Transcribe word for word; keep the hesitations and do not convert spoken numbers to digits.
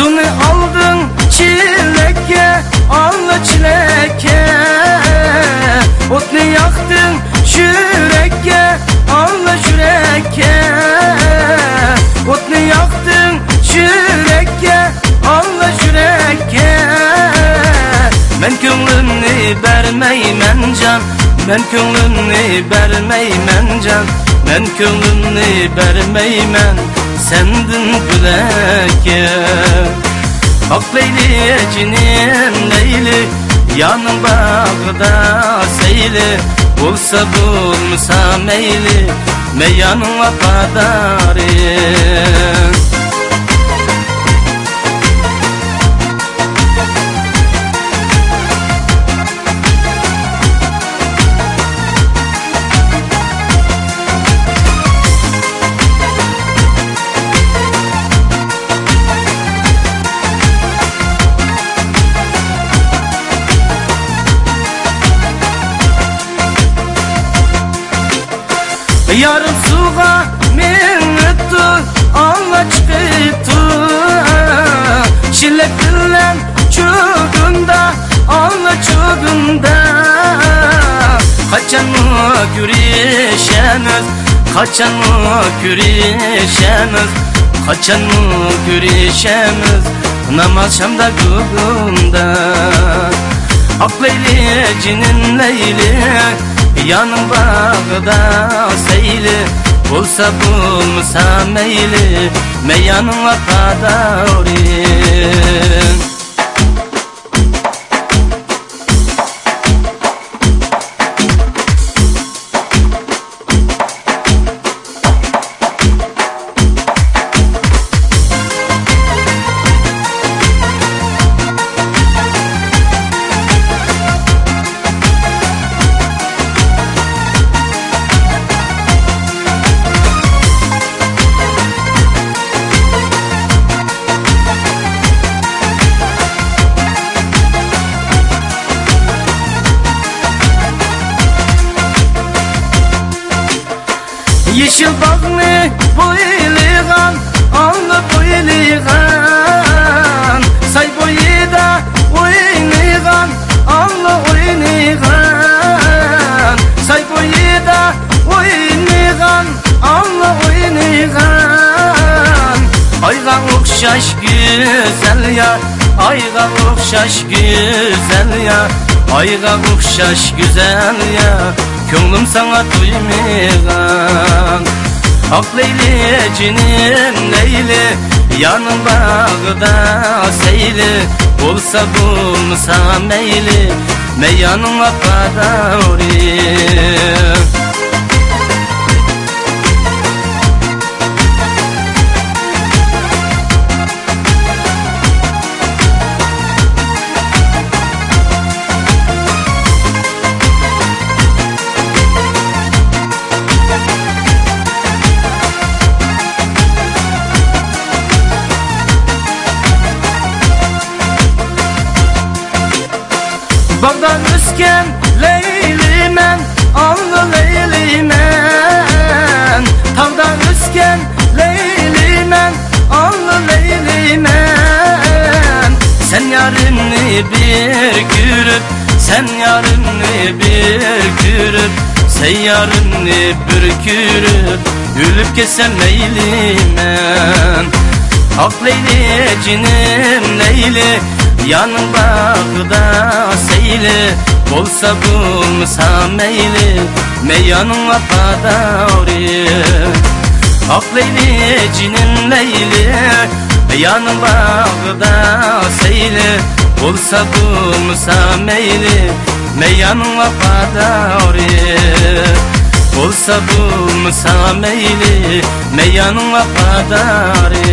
سۇنى ئالدىڭ چېلەككە، ئاللا چېلەككە. ئوتنى ياقتىڭ چۆرەككە، ئاللا چۆرەككە. ئوتنى ياقتىڭ چۆرەككە، ئاللا چۆرەككە. مەن كۆڭلۈمنى بەرمەيمەن جان، مەن كۆڭلۈمنى بەرمەيمەن جان، مەن كۆڭلۈمنى بەرمەيمەن سەندىن بۆلەككە. ئاق لەيلى، جېنىم لەيلى، يارنىڭ باغرىدا سەيلى، بولسا بولمىسا مەيلى، مەن يارنىڭ ۋاپادارى. يارىم سۇغا مېڭىپتۇ، ئاللا چىقىپتۇ. چېلەك بىلەن چۇگۇندا، ئاللا چۇگۇندا. قاچانمۇ كۆرۈشەمىز، قاچانمۇ كۆرۈشەمىز، قاچانمۇ كۆرۈشەمىز ناماز شامدا گۇگۇمدا. ئاق لەيلى، جېنىم لەيلى، يارنىڭ باغرىدا سەيلى، بولسا بولمىسا مەيلى، مەن يارنىڭ ۋاپادارى. يېشىل باغنى بويلىغان، ئاللا بويلىغان. ساي بويىدا ئوينىغان، ئاللا ئوينىغان. ساي بويىدا ئوينىغان، ئاللا ئوينىغان. ئايغا ئوخشاش گۈزەل يار، ئايغا ئوخشاش گۈزەل يار، ئايغا ئوخشاش گۈزەل يار، كۆڭلۈم ساڭا تويمىغان. ئاق لەيلى، جېنىم لەيلى، يارنىڭ باغرىدا سەيلى، بولسا بولمىسا مەيلى، مەن يارنىڭ ۋاپادارى. باغدا ئۆسكەن لەيلىمەن، ئاللا لەيلىمەن. تاغدا ئۆسكەن لەيلىمەن، ئاللا لەيلىمەن. سەن يارىمنى بىر كۆرۈپ، سەن يارىمنى بىر كۆرۈپ، سەن يارىمنى بىر كۆرۈپ، ئۆلۈپ كەتسەم مەيلىمەن. ئاق لەيلى، جېنىم لەيلى، يارنىڭ باغرىدا سەيلى، بولسا بولمىسا مەيلى، مەن يارنىڭ ۋاپادارى. ئاق لەيلى، جېنىم لەيلى، يارنىڭ باغرىدا سەيلى، بولسا بولمىسا مەيلى، مەن يارنىڭ ۋاپادارى. بولسا بولمىسا مەيلى، مەن يارنىڭ ۋاپادارى.